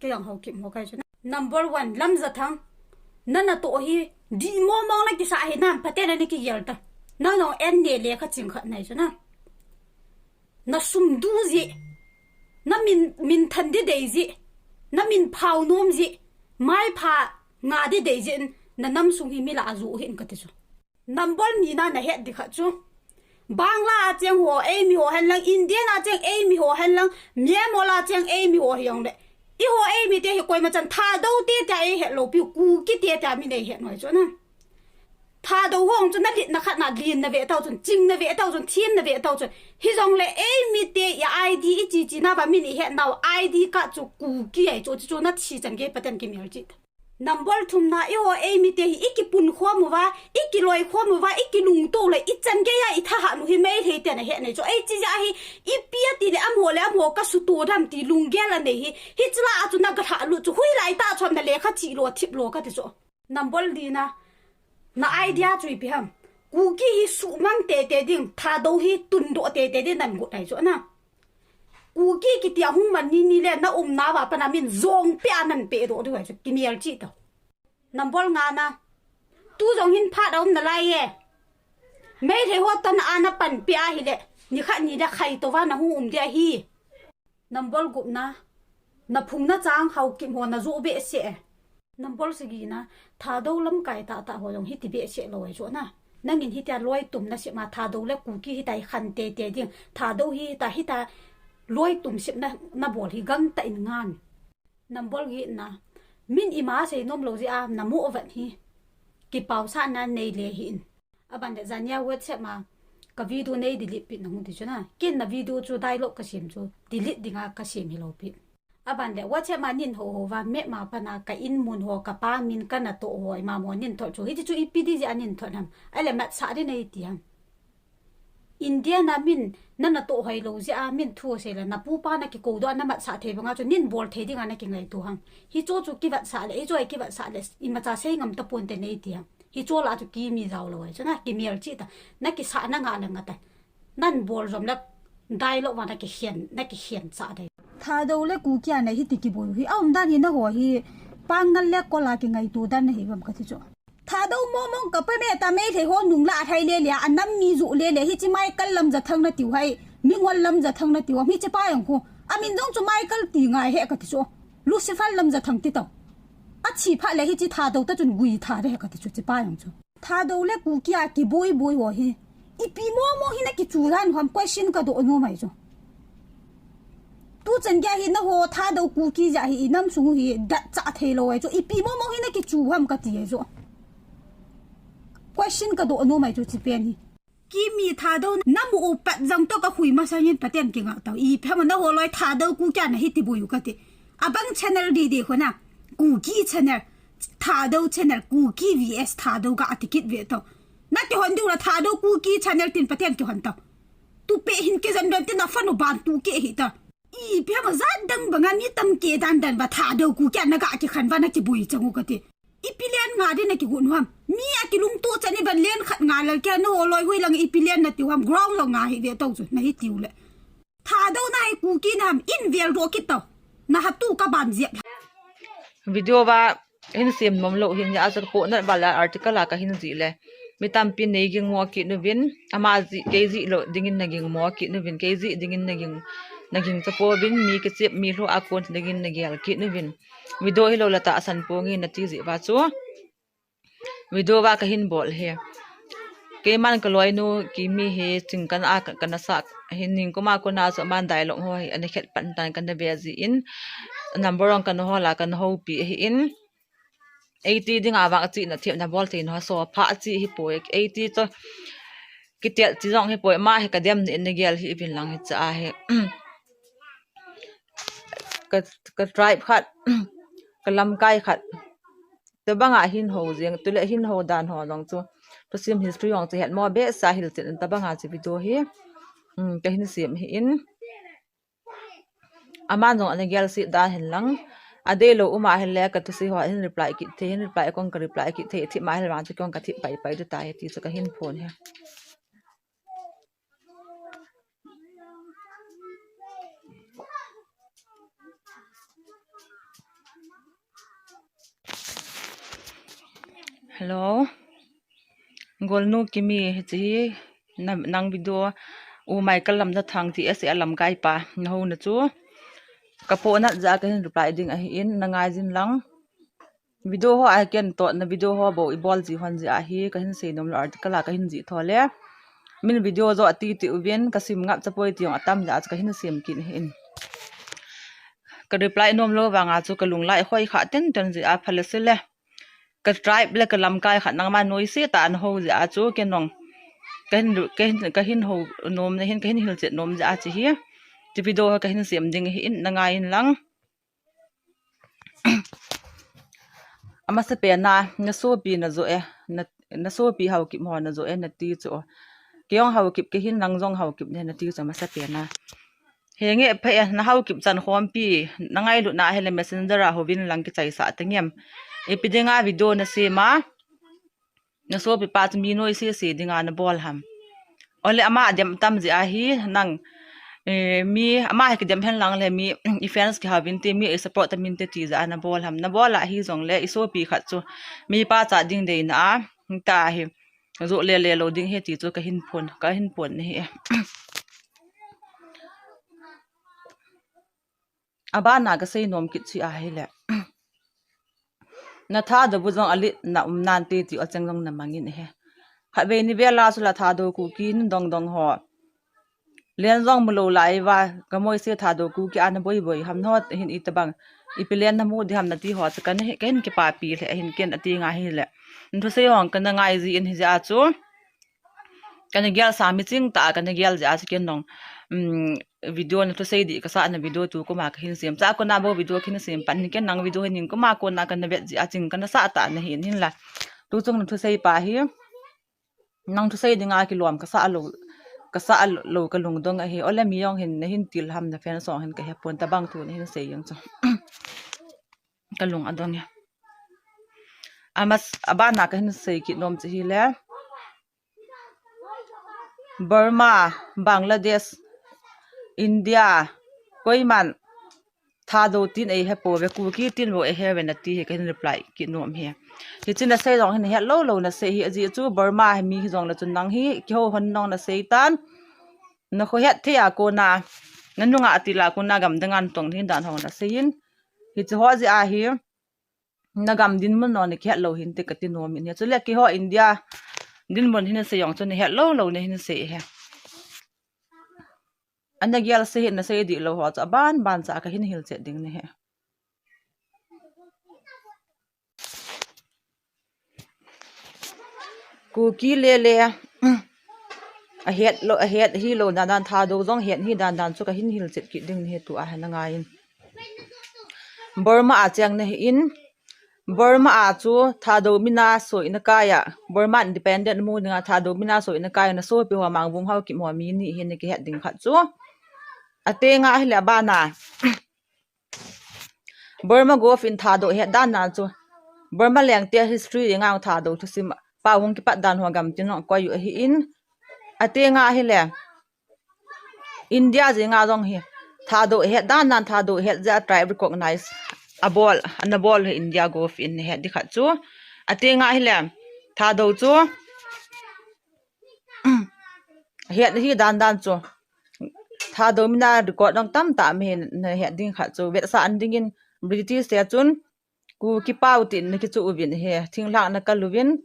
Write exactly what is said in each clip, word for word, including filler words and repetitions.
Kei jong Haokip ho kahi chu na. Number one, Lamjathang. Na natoh hi, dih mong mong na kisah hi nam, phaten na kigel ta. Nang jong en ne le kha ching khat nahi chu na. Na sum du ji. Na min, min than di dei ji. Na min phao nom ji. Mai pha nga di dei ji. Na nam sung hi mi la ju hin kati chu. Number ni na na het di khat chu. Bangla a cheng ho, eimi ho hen lang, Indian a cheng eimi ho hen lang, Myanmar a cheng eimi ho hi jong le. Eiho eimi te hi koima chan Thadou te tia ei het lou piu, Kuki te tia mi nei het noi chu na. Thadou ho chu na lit na khat na lin na ve tau chun, ching na ve tau chun, thim na ve tau chun. Hi jong le eimi te i I D i chi chi na ba min i het nau I D card chu Kuki ahi chu, chu na thi chan gei phaten kimel chi. Number thum na, eiho eimi te hi i kipun khom uva, i kiloi khom uva, i kilungto le, i chan gei a i thahat nu hi Meitei te na het nei chu. Ei chi ja hi, ipi ati le amaho le amaho ka suto dam ti lunggel a nei hi, hi chila a chu na ga tha lu chu, hui lai ta chom na le kha chi lo, thip lo kati chu. Number li na, na idea chu ipi ham. Kuki hi sumang tete ding, Thadou hi tundoh tete ding nan got ahi chu na. Kuki kiti a hung man ni ni le na umna va pana min jong pe a nan pe doh diu ahi chu kimel chi tau. Number nga na. Tu jong hin phat a um nalai e. Meitei ho tan a na pan pe ahi le. Ni khat ni le khai to va na hung um dia hi. Number gup na. Na phung na chang Haokip ho na jo behseh e. Number sagi na, Thadou lamkai tah tah ho jong hiti behseh lou ahi chu na. Nangin hitia loi tum na sep ma Thadou le Kuki hitia i khan tete ding. Thadou hi hitia, hitia loi tum sep na, na bol hi gangtah in ngan. Number get na, min ima sei nom lou jeh a, na mo vat hi. Kipau sa na nei le hi in. Aban le jania WhatsApp ma ka video nei delete peh nahung ti chu na. Ken na video chu dialogue ka sem chu delete dinga ka sem hilou peh. Aban le WhatsApp ma nin ho ho va map ma pana ka in mun ho ka pa min ka natoh ho ima mo nin thot chu. Hiti chu ipi ti jeh a nin thot ham. Ahile matsah ding nei ti ham. India na min na natoh hoi lou jeh a min thu sei le na pu pa na kikou doh a na matsah thei banga chu nin bol thei dinga na kingaito ham. Hicho chu kivatsah le, hicho ai kivatsah le, imacha sei ngam tapon te nei ti ham. Hicho la chu kimi jao lou ai chu na kimel chi ta. Na kisa na nga le nga ta. Nan bol jom le dialogue va na kikhen, na kikhen cha dai. Thadou le Kuki a na hiti kiboi u hi. A um dan hi na ho hi. Pangal le kola kingaito dan na hi bam kati chu. Thadou momong ka pa me ta Meitei ho nung la thai le le a nam mi ju le le hichi Michael Lamjathang na tiu hai. Mingol Lamjathang na tiu. Hichi pa jong khu. Amin jong chu Michael ti ngai he kati chu. Lucifer Lamjathang ti tau. Achi pha le hichi Thadou ta chun gui tha de he kati chu chi pa jong chu. Thadou le Kuki a kiboi boi ho hi. Ipi momong hi na kichu dan ham question ka doh nom ai chu. Tu chan gei hi na ho Thadou Kuki jeh hi i nam sung hi dat cha thei lou ai chu. Ipi momong hi na kichu ham kati ai chu. Question ka doh nom ai chu chi pen hi. Kimi Thadou na mu u pat jang to ka hui masang in phaten kinga tau. Ipi ham na ho loi Thadou Kuki a na hiti boi u kati. Abang channel di di ho na. Kuki channel. Thadou channel. Kuki V S Thadou ga ati kit ve tau. Na kihon diu la Thadou Kuki channel tin phaten kihon tau. Tu pe hin ke jan don tin na phone u ban tu ke hi ta. Ipi ham a jat dang banga mi tam ke dan dan va Thadou Kuki a na ga kikhen va na kiboi chang u kati. Ipi len nga di na kigun u ham. Mi a kilungto chan i van len khat nga lal ke na ho loi hui lang ipi len na tiu ham ground lo nga hi ve tau chu na hi tiu le. Thadou na hi Kuki na ham in vel ro kit tau. Na ha tu ka ban jep. Video va hin sem nom lou hin ya a chu ka poh nat va la article a ka hin jih le. Mi tampi nei ging mo kit nu vin. Ama jih, kei jih lou dingin na ging mo kit nu vin. Kei jih dingin na ging, na ging chapo vin. Mi kichep mi lhu a kon dingin na gel kit nu vin. Video hi lou la tahsan ponge na ti jeh va chu. Video va ka hin bol hi. Keiman ka loinu Kimi hi chingkan a ka, ka na sah hi ning kuma kona chu aman dialogue ho hi ana khet pan tan ka na ve jin number one ka na hol a ka na hopi hi in eighty ding a vang a chi na thiam na bol thei na so pha chi hi poi eighty to kitel chi jong hi poi ma hi ka dem ni na gel hi vin lang hi cha hi. Ka, ka tribe khat, ka lamkai khat. Tabanga hin ho jeng, tule hin ho dan ho jong chu. Thusim history jong chu het mo behseh hil tin tabanga chu video hi. Um, ka hin sem hi in. Aman jong ana gel si dan hin lang. Adei lou uma hin le ka thusi ho hin reply kit thei, hin reply kong ka reply kit thei, thi ma hin vang chu kong ka thi pai pai tu ta hi ti chu ka hin phone hi. Hello. Golnu Kimi, hiche hi na, nang video, U Michael Lamjathang ti S A lamkai pa, na houna chu. Ka phone a ja ka hin reply ding ahi in, na ngai jin lang. Video ho a ken to na video ho bou i bol ji hon ji ahi, ka hin sei nom lou article a ka hin ji tho le. Min video jo ati ti uvin, ka sim ngap chapoi ti jong atam ja chu ka hin sim kin ahi in. Ka reply nom lou vanga chu ka lunglai hoi kha ten ten ji a phale se le. Ka tribe le ka lamkai khat nangma noise tah a na ho jeh a chu ken jong ka hin, ka hin, ka hin ho nom na hin, ka hin hilchet nom jeh a chu hi. Chu video ka hin sem ding ahi in, na ngai in lang. Amasa pen a, na sopi na jo e, na, na sopi Haokip ho na jo e, na ti chu. Kei jong Haokip ka hin, nang jong Haokip na, na ti chu amasa pen a. Henge pha e, na Haokip chan khompi, na ngailutna hile messenger a houvin lang kichaisah tangem. Ipi dinga video na sem a, na sopi pa chu mi noise se dinga na bol ham. Ole ama dem tam jeh ahi, nang, eh, mi, ama hi kidem hen lang le mi, i fans kihouvin te, mi i support tam in te ti jeh a na bol ham. Na bol ahi jong le, i sopi khat chu, mi pa cha ding deina a, ta hi. Joh le le lou ding ahi ti chu ka hin phon, ka hin phon ahi. Abana ka sei nom kit chu ahile. Na Thadou bu jong alet na um nante ti o cheng jong na mangin ahi. Khatvei ni vela chu la Thadou Kuki nun dong dong ho. Len jong mu lou lai uva, ka moise Thadou Kuki a na boi boi ham no hin itabang. Ipi len na mu di ham na ti ho chu ka hin, ka hin kipapi le hin ken ati nga hile. Nthusei jong ka na ngai ji in hijeh a chu. Ka na gel sa mi ching tah a ka na gel jeh a chu ken jong, um, video na thusei di ka sa na video tu kuma ka hin sem. Cha kona bou video ka hin sem pan hin ken nang video hin kum a kona ka na vet jeh a ching ka na sa tah na hin hin la. Tu chung na thusei pa hi. Nang thusei dinga kilom ka sa lou, ka sa lou ka lungdong ahi. Ole mi jong hin na hin til ham na fans jong hin ka hepon tabang thu na hin sei jeng chu. Ka lung adong e. Amas, abana ka hin sei kit nom chu hile. Burma, Bangladesh, India, koiman Thadou tin ei he pouve, Kuki tin bou ei he uve nati hi ka hin reply kit nom hi. Hiche na sei jong hin het lou lou na sei hi, ajeh chu Burma hi mi hi jong le chun nang hi kihou hon nong na sei tan. Na khohet thei a kona, na nunga atil a kona gam dang a na tong hi dan hong na sei in. Hiche ho jeh a hi. Na gam dinmun no na kihet lou hinte kati nom in ahi. Chule keiho India dinmun hi na sei jong chu na het lou lou na hi na sei ahi. Ana gel sei hi na sei dih lou ho chu aban ban cha ka hin hilchet ding na ahi. Kuki le le. Ahet lou, ahet hi lou dan dan Thadou jong het hi dan dan chu ka hin hilchet kit ding na ahi, tua hi na ngai in. Burma a cheng na hi in, Burma a chu Thadou mina soina kai a, Burma independent mu dinga Thadou mina soina kai a na sopi ho Mangvung Haokip ho mi ni hi na kihet ding khat chu. Atenga ahile abana. Burma Gov in Thadou het dan na chu. Burma lengte history dinga Thadou thusim pao hung kipat dan ho gam tin jong koi u ahi in. Atenga ahile. India jenga jong hi Thadou het dan nan Thadou het jeh a tribe recognize abol, ana bol hi India Gov in het di khat chu. Atenga ahile Thadou chu het hi dan dan chu. Thadou mina record jong tamtah um hi na het ding khat chu. Vetsah an dingin British te chun Kuki pao tin na kichu uvin hi thinglhang na kal uvin.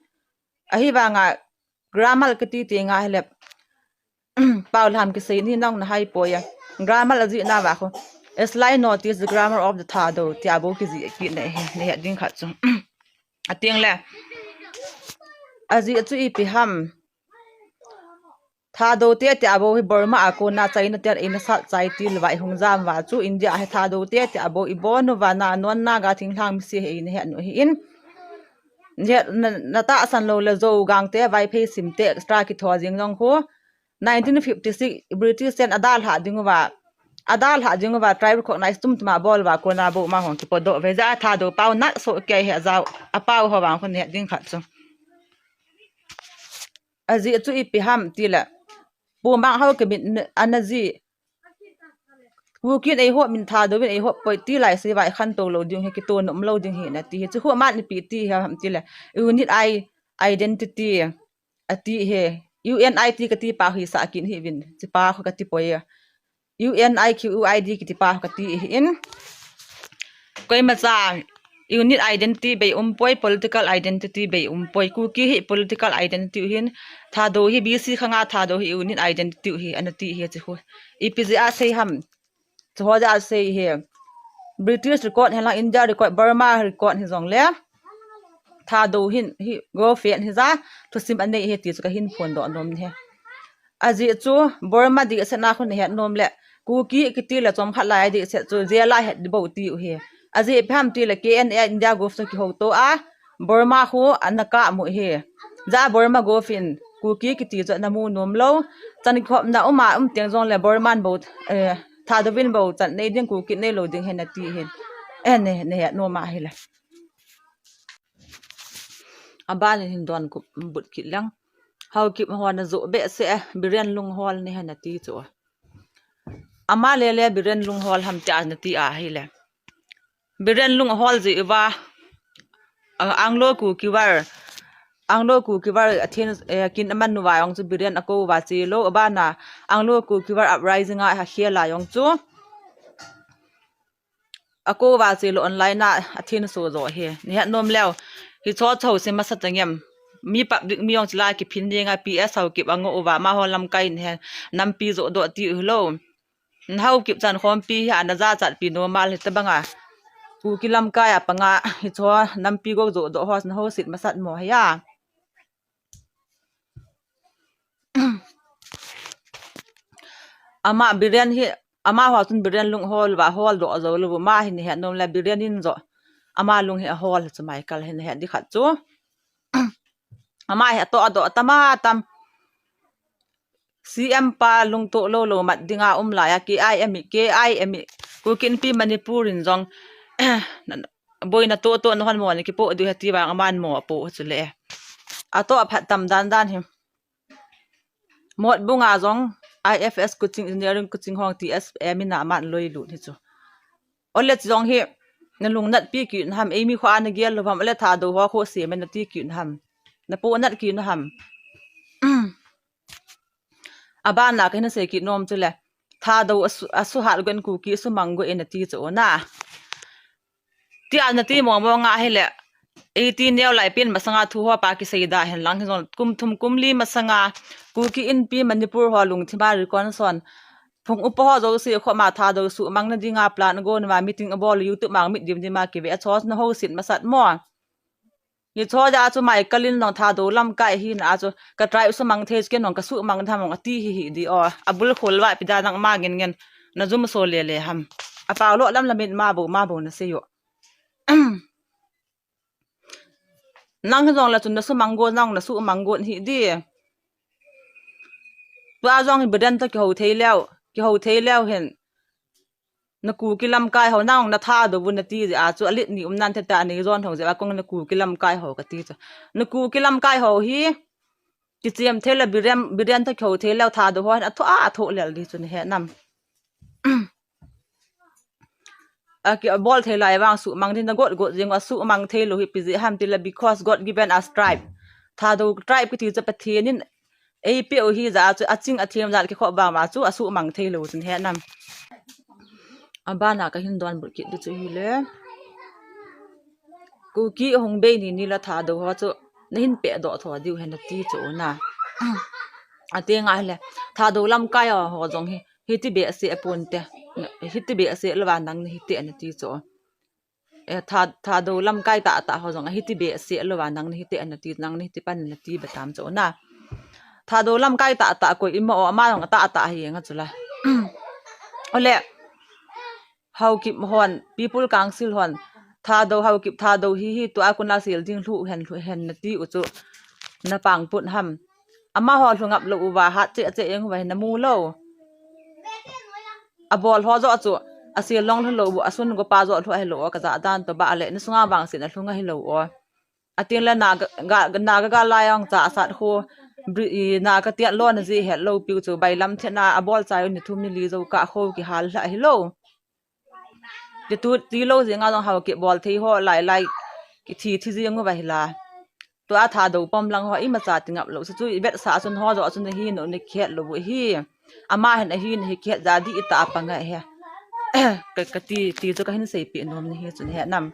Ahivanga grammar kati ti nga hile pao lam kisei ni nong na hai poi a. Grammar ajih na va khu. A slight notice, the grammar of the Thadou tia bou kijih kit na hi, na het ding khat chu. Ateng le. Ajih chu ipi ham. Thadou te tia bou hi Burma a kona China ten eina sat chai til uva i hung jam uva chu India hi Thadou te tia bou i bon uva na non Naga thinglhang mi si hi eina het nu hi in. Na, na tahsan lou le Zo, Gangte, Vaiphei, Simte extra kitho jing jong khu. Nineteen fifty-six British ten adalha ding uva. Adalha ding uva tribe recognize tum tuma bol uva kona bou ma hong kipodoh ve jeh a Thadou pao nat soh kei hi ajao. Apao ho vang khu na het ding khat chu. Ajih chu ipi ham tile. Pu Mang Haokip in ana jih. Kuki in eihop min Thadou in eihop poi ti lai sei vai khantou lou ding hi, kitoh nom lou ding hi nati hi. Chu khu aman ipi ti hi ham tile, unit I identity ati hi. U N I ti kati pa hi sa kin hi vin, chi pa khu kati poi. U N I Q U I D kiti pa kati hi in. Koimacha unit identity bei umpoi, political identity bei umpoi. Kuki hi political identity u hin, Thadou hi B C khanga Thadou hi unit identity u hi, anati hi chi khu. Ipi jeh a sei ham. Chu ho jeh a sei hi. British record hen lang, India record, Burma record hi jong le, Thadou hin hi Gofen hi ja thusim anei hi ti chu kahin phondoh nom hi. Ajeh chu Burma dihset na khu nahet nom le, Kuki kiti le chomkhat lai dihset chu jail a het ding bou ti u hi. Ajeh ipi ham tile K N A India Gov chu kihouto a, Burma khu ana kap mu hi. Ja Burma Gov in Kuki kiti chu ana mu nom lou. Chan khopna um a um teng jong le Burma in bou, eh, Thadou in bou chan nei ding, Kuki nei lou ding hi nati hi. Eh, ne, nahet nom a hile. Aban in hin don kup but kit lang. Haokip hon ajoh behseh, Biren Lunghol ni hi nati chu. Ama lele Biren Lunghol ham tia nati ahile, Biren Lunghol jeh uva, ah, Anglo Kuki War, Anglo Kuki War athen, eh, kin aman uva jong chu Biren akou uva che lou, abana Anglo Kuki War uprising a akhel a jong chu akou uva che lou, online a athenso jo hi. Nahet nom leu, hicho chu house masa tangem. Mi public mi jong chu la kiphin ding a P S Haokip angoh uva, amaho lamkai in hi nampi joh doh ti u hilou. Haokip chan khompi hi ana jachatpi normal hi tabang a. Kuki lamkai a panga hicho nampi gou joh doh ho naho sit masat mo hi a. Ama Biren hi, amaho chun Biren Lunghol uva holdoh jou lou, ama hi nahet nom le Biren in jo ama lung hi ahol chu Michael hi nahet di khat chu. Ama hi atoh adoh tam a tam. C M pa lungtoh lou lou mat dinga um lai a, K I M i, K I M i, Kuki Inpi Manipur in jong boina toh toh nahon mo ni kipoh diu ahi ti vang aman mo apoh chu le. Atoh aphat tam dan dan hi. Motbung a jong I F S coaching, engineering coaching hong T S M in aman loi lut hi chu. Ole chu jong hi, nalung natpi kit u ham, eimi kho a nagel lou ham, ole Thadou ho kho sem e nati kit u ham. Napoh nat kit u ham. Abana kahin sei kit nom chu le, Thadou asu, asuhat gon Kuki sumang go e nati chu na. Tia nati mong mong a hile, eighty neo lai pen masanga thu ho pa kisei da hen lang hi jong, kum thum kum li masanga Kuki Inpi Manipur ho lungthim a reconciliation, phung upa ho jouse khoma Thadou sumang na dinga plan agon uva meeting abol, YouTube a mit dim dim a kive a, chu naho sit masat mo. Hicho jeh a chu Michael in jong Thadou lamkai hina a chu ka tribe sumang thei chu ken jong kasumang tham ati hi hi di o. Abul khol uva ipi da nangma ngen ngen najum so le le ham. Apao lo lam lam in ma bou ma bou nasei u. Nang hi jong le chun nasumang go, nang nasumang go hi di. Tua jong hi Biren toh kihou thei leu, kihou thei leu hen. Na Kuki lamkai ho, nang na Thadou u nati jeh a chu alit ni um nan thei ta, nei jon ho jeh a kong na Kuki lamkai ho kati chu. Na Kuki lamkai ho hi kichem thei le Biren, Biren toh kihou thei leu Thadou ho hin athoh a, athoh lel di chu nahe nam. Aki abol thei lai vang sumang di, na got got jeng uva sumang thei lou hi ipi jeh ham tile because God given us tribe. Thadou tribe kiti chu Pathen in eipeh u hi jeh a chu aching athem jat kikhop vang uva chu asumang thei lou chun he nam. Abana kahin don but kit di chu hile, Kuki hung bei ni ni la Thadou ho chu nahin pehdoh tho diu hen nati chu na. Ati ngai le, Thadou lamkai ho jong hi hiti behseh apon te, hiti behseh louva nang nahi te nati chu. Eh, Tha, Thadou lamkai tahtah ho jong hiti behseh louva nang nahi te nati, nang nahi te pan nati be tam chu na. Thadou lamkai tahtah koi ima o, ama jong tahtah hi nga chu la. Ole, Haokip hon, People Council hon, Thadou, Haokip Thadou hi hi tua kona sel ding lhu hen, lhu hen nati u chu na pang put ham. Amaho lhu ngap lou uva hat cheh cheh jeng uva hi namu lou. Abol ho joh chu asel long lhu lou u, asun go pa joh lhu ahi lou o, kajah dan toh ba le, nasunga vangset alhung ahi lou o. Atin le Naga, ga, Naga gal lai jong cha asat khu, Bri-, i, na ka tiat lo na ji het lo piu chu, bailam thena a bol chai u ni thum ni li jo ka kho kihal hla hi lo. Ti tu, ti lo ji nga jong hau kibol thei ho lai lai, kithi thi ji ngu va hi la. Tua Thadou pom lang ho imacha ti ngap lo. Chu chu i vet sa chun ho jo chun hi no ni kihet lo hi. Ama hin ahi ni hi kihet ja di i ta pa ngai he. Ka, ka ti, ti chu ka hin sei pi nom ni hi chun he nam.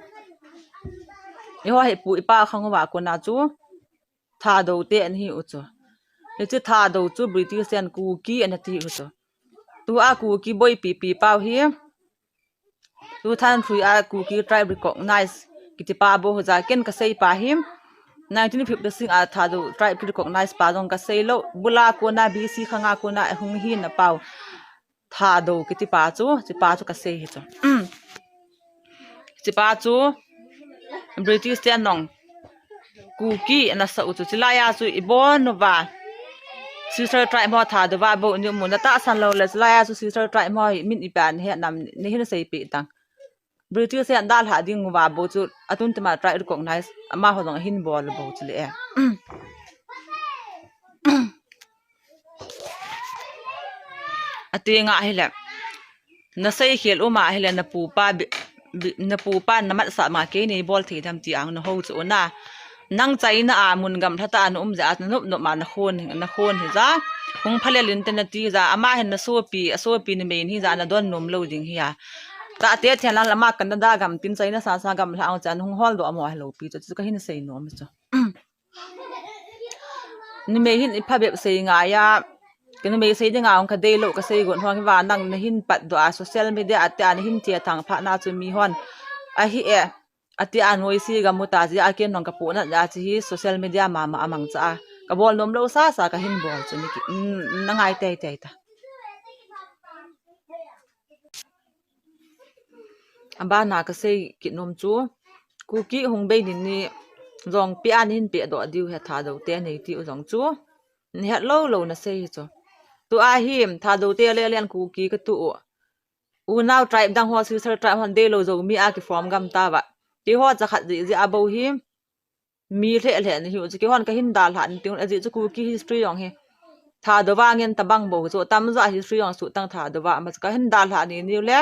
I ho hi pu i pa khang va ko na chu. Thadou te an hi u chu. Hichu Thadou chu British ten Kuki an ti u chu. Tua Kuki boipi pi pau hi. Two thousand three a Kuki tribe recognize kiti pa bou ja ken ka sei pa hi. Nineteen fifty-six a Thadou tribe ki recognize pa jong ka sei lo. Bula kona B C khanga kona hung hi na pau. Thadou kiti pa chu, ti pa chu ka sei hi chu. Ti pa chu British ten nong Kuki ana sa u chu, chilai a chu i bon uva. Sister tribe mo Thadou va bo ni mu na ta san lo le, chilai a chu sister tribe mo hi min i pan he nam ni hin sei pi tang. British ten dal ha ding uva bo chu, atun tema tribe recognize, ama ho jong hin bol bo chu le e. Ati nga hi le. Na sei khel uma hi le na pu pa bi, bi, na pu pa na mat sa ma ke ni bol thei dam ti ang na ho chu na. Nang China a mun gam thata na um ja na nop nop ma na khon, na khon hi ja. Hung phale lin te na ti ja, ama hin na sopi, a sopi ni mei ni ja na don nom lo ding hi a. Ta te thian lang lama Canada gam tin China sa sa gam hla ang chan hung hol do amo hi lo pi chu, chu ka hin sei nom chu. Numei hin i pha bep sei ngai a, ka numei sei ding a hung ka dei lo ka sei gon hong hi va nang na hin pat do a social media a te a na hin tia thang pha na chu mi hon. Ahi e, a te a noi si ga mu ta ji a ken nong ka pu na ja chi hi social media ma ma amang cha a. Ka bol nom lo sa sa ka hin bol chu ni ki, mm, na ngai tei tei ta. Abana ka sei kit nom chu, Kuki hung bei nin ni jong pe an hin pe do diu he Thadou te nei ti u jong chu. Ni het lo lo na sei hi chu. Tu a hi Thadou te le len Kuki ka tu u. Unau tribe dang ho sister tribe hon dei lo jo mi a ki form gam ta va. Ki ho cha khat ji ji a bo hi. Mi hle hle ni hi u chu ki hon ka hin dal ha ni ti un a ji chu Kuki history jong hi. Thadou va ngen ta bang bo chu tam ja history jong su tang Thadou va ma chu ka hin dal ha ni ni le.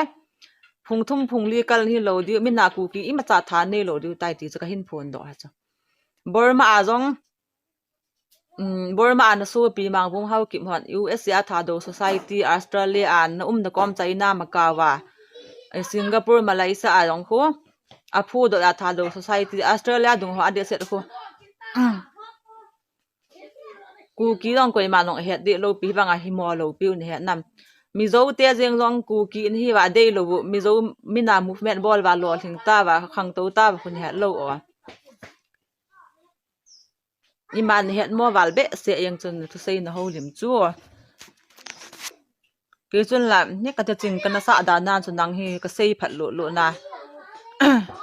Phung thum phung li kal ni lo diu mi na Kuki imacha tha nei lo diu tai ti chu ka hin phon do ha chu. Burma a jong, um, Burma a na sopi Mangbung Haokip hon U S A Thadou Society, Australia a na um na kom China Macau a, eh, Singapore, Malaysia a jong khu. A phu do a Thadou Society, Australia dung ho a de set khu. Kuki jong koima nong het di lo pi vang a hi mo lo pi un het nam. Mizo te jeng jong Kuki in hi va dei lo bu, Mizo mina movement bol va lo hling ta va, khang to ta va hun het lo o. Iman het mo val be se yang chun thu sei na ho lim chu. Ke chun la, ni ka te ching ka na sa da na chu nang hi ka sei phat lo lo na.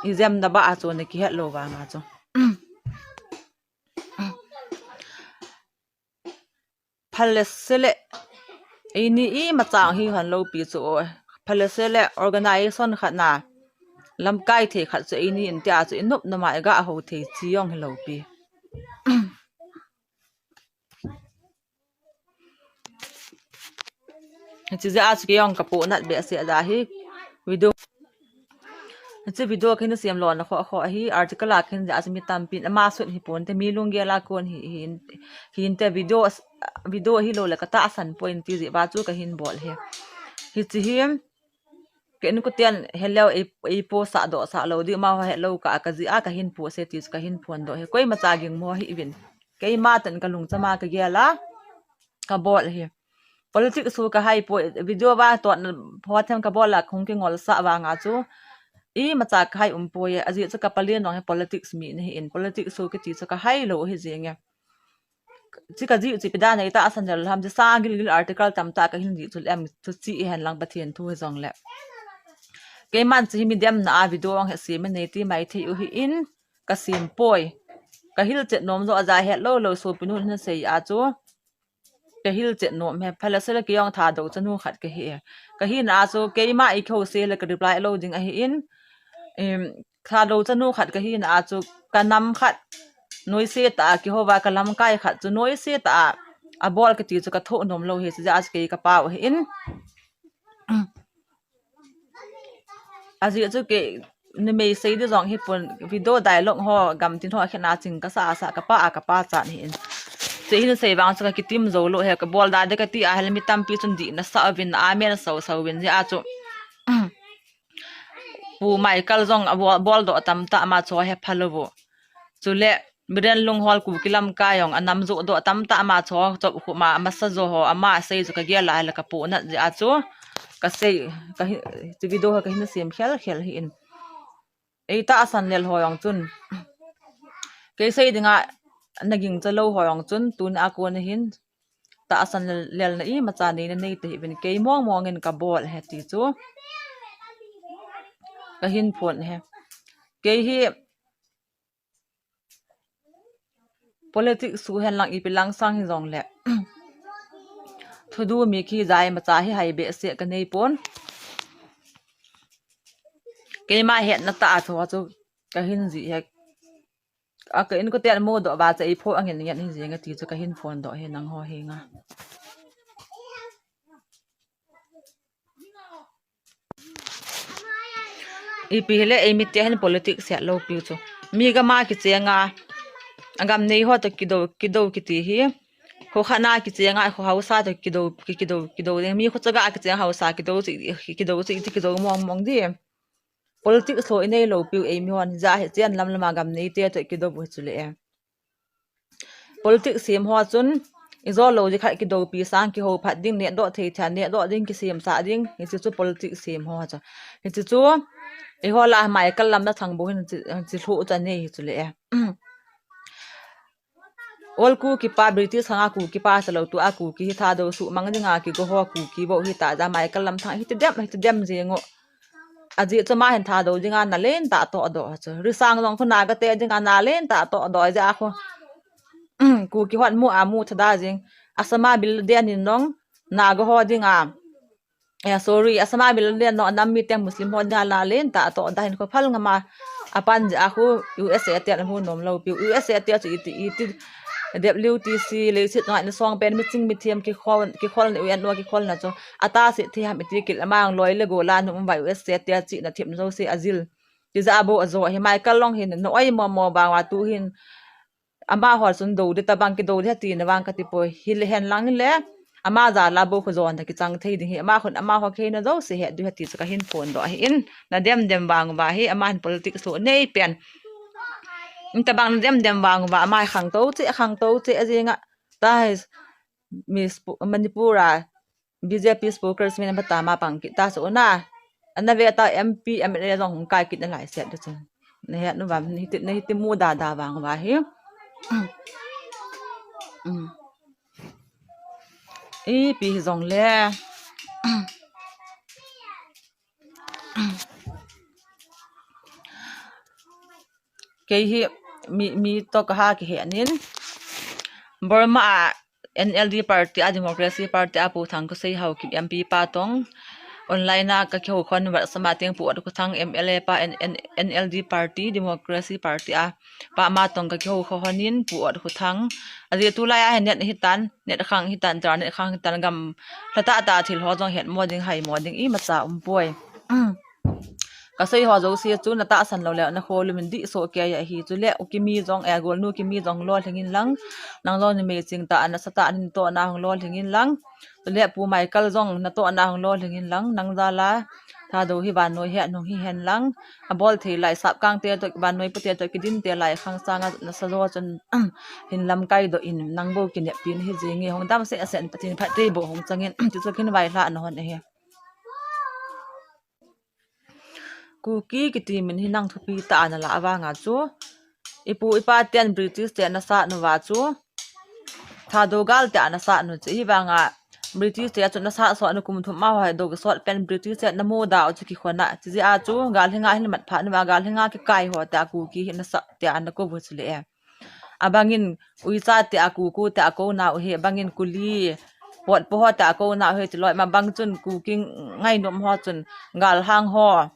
I jem na ba a chu ni ki het lo va nga chu. Phalesele, eini imacha hi han lo pi chu o. Phalesele organization khat na. Lamkai thei khat chu eini in tia chu i nop nop ma i ga ho thei chi jong hi lo pi. Chi ja chu ki jong ka pu nat be se da hi. Video. Chu video khin siam lo na kho kho hi article a khin ja chu mi tam pin ama sut hi pon te mi lunggel a kon hi, hi, hin te video, video hi lo le ka ta san point ti ji va chu ka hin bol hi. Hi chi hi. Ke in ku tian hello e, e po sa do sa lo di ma ho hello ka, ka ji a ka hin po se ti chu ka hin phon do hi. Koima cha ging mo hi vin. Keima tan ka lung chama ka gel a. Ka bol hi. Politics hu ka hai poi, video va to na pho them ka bol a khung ki ngol sa va nga chu. Imacha ka hai um poi, a ji chu ka palen nong hi politics mi ni hi in, politics hu ki ti chu ka hai lo hi ji nge. Chi ka ji chu pi da nei ta a san del ham chi sa gil gil article tam ta ka hin ji chu lem chu chi i hen lang Pathian thu hi jong le. Keiman chi hi mi dem na a video ang he si me nei ti mai thei u hi in ka sim poi. Ka hil chet nom jo a ja het lo lo so pi nu hin sei a chu. Ka hil chet nom he, Phalesele ki jong Thadou chanu khat ka hi e. Ka hi na a chu keima i kho se le ka reply lo ding a hi in. Em, Thadou chanu khat ka hi na a chu ka nam khat. Noi se ta a ki ho va ka lamkai khat chu noi se ta a. abol kiti chu kathoh nom lou ahi, chujeh a chu kei kapao ahin. Ajeh chu kei numei sei di jong hipon, video dialogue ho, gamtin ho akhen a ching kasa asa, kapa a kapa chan ahin. Chu hin sei vang chu kakitim jou lou ahi, kabol da de kati a ahile mi tampi chun dih nasa uvin, amen sao sao uvin jeh a chu Pu Michael jong abol, bol doh tamtah ama chu ahe phalou u. Chule Biren Lunghol Kuki lamkai jong anam joh doh tamtah ama chu chop khuma amasa jo ho ama sei chu kagel a ahile kapohnat jeh a chu kasei, kahi, chu video ho kahin sem khel khel ahin. Ei tahsan lel ho jong chun, kei sei dinga nagingcha lou ho jong chun, tuni a kon ahin tahsan lel, lelna imacha neina nei tahih uvin, kei mong mong in kabol ahi ti chu kahin phon ahi. Kei hi politics suh hen lang ipi lang sang hijongle thudu mi kija imacha hi hai behseh kanei pon. Keima hetna tah a chu, chu kahin jih ahi. A ka inkoten mudoh uva chu eiphoh angin ngen ahi jenge ti chu kahin phondoh ahi nangho henga. Ipi hile eimite hin politics het lou piu chu. Mi gam a kichenga, agam nei ho toh kidou, kidou kiti hi. Kho khat na kichenga, kho haosa toh kidou, ki, kidou, kidou ding. Mi kho chaga kichenga haosa kidou chu, kidou chu iti kidou mong mong di. Politics lou inei lou piu eimi hon, hijeh a hi chen lam lam a gam neite toh kidou u hi chule e. Politics sem ho chun, ijou lou jeh khat kidoupi sang, kihou phat ding, nehdoh thei thei a nehdoh ding, kisemsah ding, hiche chu politics sem ho chu. Hiche chu, eiho lah a Michael lam na thang bou hin, hiche, hiche lhoh chu anei hi chule e. Ol Kuki pa, British khang a Kuki pa talou, tua Kuki hi Thadou suhmang dinga kigo ho Kuki bou hita jeh a Michael lam thang hiti dem, hiti dem jeng u. Ajeh chu ama hin Thadou dinga na lentah tohdoh chu. Risang jong khu Naga te dinga na lentah tohdoh jeh a khu. Kuki hon mu a mu thada jeng. Osama bin Laden in jong Naga ho dinga, eh, sorry, Osama bin Laden in jong anam mite Muslim ho dinga na lentah tohdoh hin khu phal ngam a. Apan jeh a khu U S A te amu nom lou piu. U S A te chu iti, iti W T C leiset ngai na song pen miching mithem kikhol, kikholna, U N O kikholna chu. Atahse thei ham iti kil ama jong loi le gol a um uva U S A te chihna themna jouse ajil. Tijeh a bou ajo ahi Michael jong hin na oi mo mo vang uva tu hin amaho chun dou di tabang kidou di ahi tina vang kati poi. Hile hen lang le ama jal a bou khu jona kichang thei ding ahi. Ama khun amaho kheina jouse het diu ahi ti chu kahin phondoh ahin. Na dem dem vang uva hi ama hin politics lou nei pen. Hitabang na dem dem vang uva ama hi khangtou cheh, khangtou cheh ajing a. Tahi Miss Pu-, Manipur a B J P spokesman ama tama pang kit ta chu na. Ana ve ta M P, M L A jong hung kai kit nalai set de chu. Na het nu vam, na hiti, na hiti mu da da vang uva hi. Mm. Ipi hijongle. Kei hi mi, mi toh kaha kihe nin. Burma a N L D party a, Democracy Party a Pu Thangkhosei Haokip M P pa tong online a kakihou khon, WhatsApp a teng Pu Otkhothang M L A pa, N-, N-, N L D party, Democracy Party a pa ama tong kakihou khon in Pu Otkhothang. Ajeh tulai a hi net hitan, net khang hitan, internet khang hitan gam lhatah tah thil ho jong het mo ding, hai mo ding imacha um poi. Kasei ho jouse chu na tahsan lou le na kholum in dih soh kei ahi. Chule u Kimi jong, eh, Golnu Kimi jong lolhing in lang. Nang jong numei ching tah a nasatah a natohna hung lolhing in lang. Chule Pu Michael jong natohna hung lolhing in lang. Nang jal a Thadou hi vannoi het nung hihen lang. Abol thei lai Sapkang te toh, vannoi pute toh kidin te lai khang sanga nasa jo chun hin lamkai doh in nang bou kineppi nahi jenge, hung dam seh seh in Pathen phatthei boh hung chang in ti chu kin vaihlah nahon ahi. Kuki kiti min hi nang thupi tah a nalah vang a chu, ipu ipa ten British te nasat uva chu, Thadou gal te nasat u chu, hivang a British te chu nasat sot u kum thum a ho hi dou kisot pen British te namu da u chu kikhon a, chujeh a chu gal hinga hin mat phat uva, gal hinga kikai ho te a Kuki hi nasat te a nakou u chule e. Abang in uicha te a Kuki te a kouna u hi, abang in Kuli, Potpo ho te a kouna u hi, tiloi ma bang chun Kuki ngainom ho chun galhang ho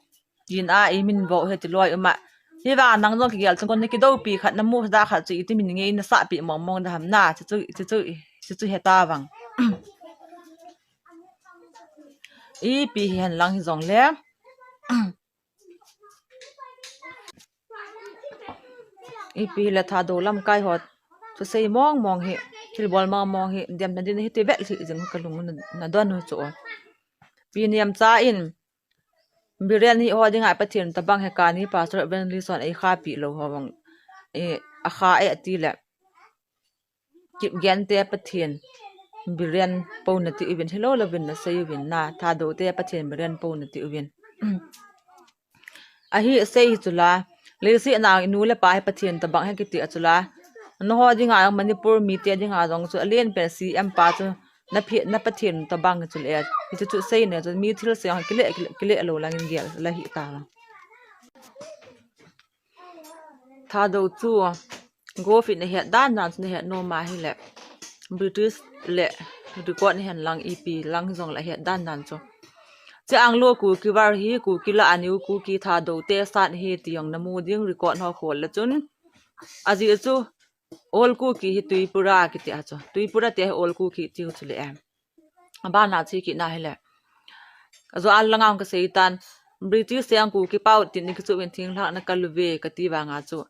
tin a imin vo u hi, tiloi uma. Hivang nang jong kigel chung kon ni kidoupi khat namu da khat chu iti min ngei nasah pi mong mong da ham na, chu chu, chu chu Hichu heta vang. Ipi hihen lang hijongle. Ipi hile Thadou lamkai ho thusei mong mong hi, thilbol mong mong hi, demna din hi ti vet hi jing kalung na, nadon u chu. Pi Niamcha in, Biren hi ho dinga Pathen tabang he kani Pastor Evangelist hon eikhapi lou ho vang, e, akha e atile. Kipgente Pathen Biren pou nati uvin, hilou louvin nasei uvin na, Thadou te Pathen Biren pou nati uvin. Ahi asei hi chula, leiset a inu le pa hi Pathen tabang hi kiti a chula. Nangho dinga Manipur mite dinga jong chu alen pen C M pa chu na phe, na Pathen tabang hi chule. Hichu chu seina chu mi thilse kile, kile, kile lou langin gel la hita. Thadou chu Gof in ahet dan dan chu nahet nom ahile, British le record hihen lang ipi lang jongle ahet dan dan chu. Che Anglo Kuki War hi Kuki la a niu Kuki Thadou te sat hi ti jong namu ding record ho khol le chun. Ajeh chu Ol Kuki hi Tuipura kiti a chu. Tuipura te hi Ol Kuki tiu chule. Abana chu kina hile. Ajo a langa kasei tan, British te ang Kuki pao tin ni kichu vin thinglhang na kaluve kati vanga chu.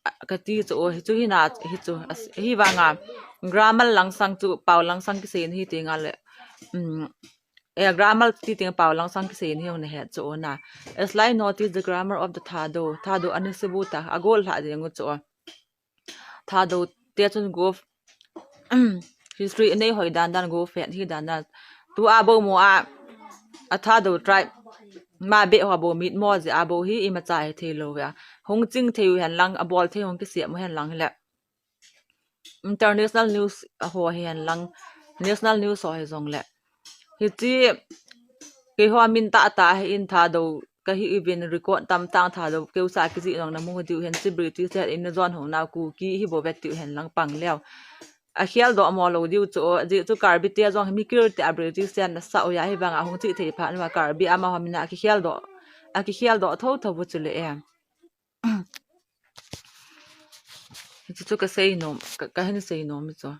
A, kati chu o, hichu hina, hichu, as, hi vanga grammar langsang chu, pao langsang kisei ni hi tinga le. Um, e, grammar ti ting pao langsang kisei ni hi nahet chu o na. A slight notice the grammar of the Thadou. Thadou ani sibu ta, agol lha ding u chu o. Thadou te chun Gof, history anei hoi dan dan Gof het hi dan dan. Tu a bou mo a, a Thadou tribe ma be ho bou mit mo je a bou hi imacha hi thei lou ve a. Hung ching thei u hen lang, abol thei hung kisem u hen lang hile. International news a ho hi hen lang, national news ho hi jongle. Hichi, keiho min tah tah hi in Thadou kahi uvin record tamtah Thadou keusa kijih nong namu diu hen chi British te in jon hong nau Kuki hi bou vet diu hen lang pang leu. Akhel doh mo lou diu chu, ajeh chu Karbi te jong hi mikir te a British te nasah u ahi vanga hung chi thei phat uva Karbi amaho min a kikhel doh, akikhel doh tho tho u chule e. Hichu chu kasei nom, ka, kahin sei nom hichu.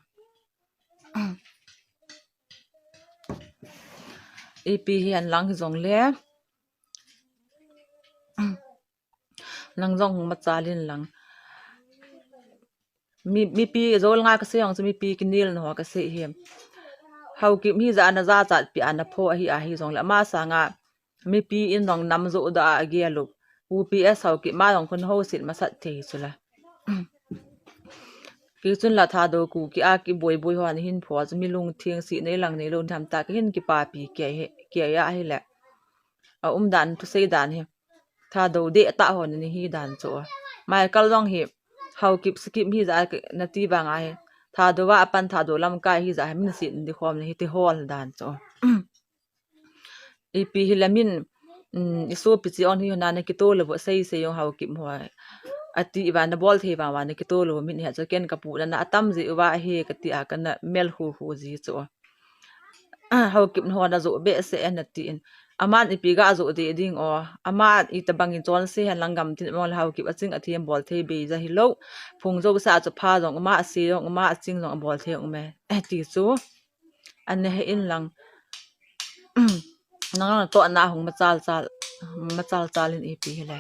Ipi hihen lang hijongle. Nang jong hung machal in lang. Mi, mipi jol nga kasei jong chu mipi kinel na ho kasei hi. Haokip hijat a najachat pi a napho ahi ahi jongle. Ama sanga mipi in jong nam joh da a agel u. U P S Haokip ma jong khun houset masat thei chula. Kei chun la Thadou Kuki a kiboi boi ho nahin pho chu mi lungtheng si nei lang nei lou nam ta kahin kipapi kei hi, kei a hile. A um dan thusei dan hi. Thadou deh tah ho nahi dan chu. Michael jong hi Haokip Sakip hijat a nati vanga hi. Thadou a apan Thadou lamkai hijat a hi min sit di khom nahi ti hol dan chu. Ipi hile min, um, isopi chi on hi na nakito lou sei sei jong Haokip ho. Ati uva nabol thei vang uva nakito lou min hi chu ken kapu na na atam ji uva hi kati a kana mel hu hu ji chu. Haokip ho najoh behseh e nati in. Aman ipi ga joh deh ding o. Aman itobang in chonse hen lang gamtin mong le Haokip aching athem bol thei bei ja hilou. Phung jouse a chu pha jong uma, ase jong uma, aching jong abol thei um e. Eh, ti chu. Ana he in lang. Nang lang toh na hung machal chal, machal chal in ipi hile.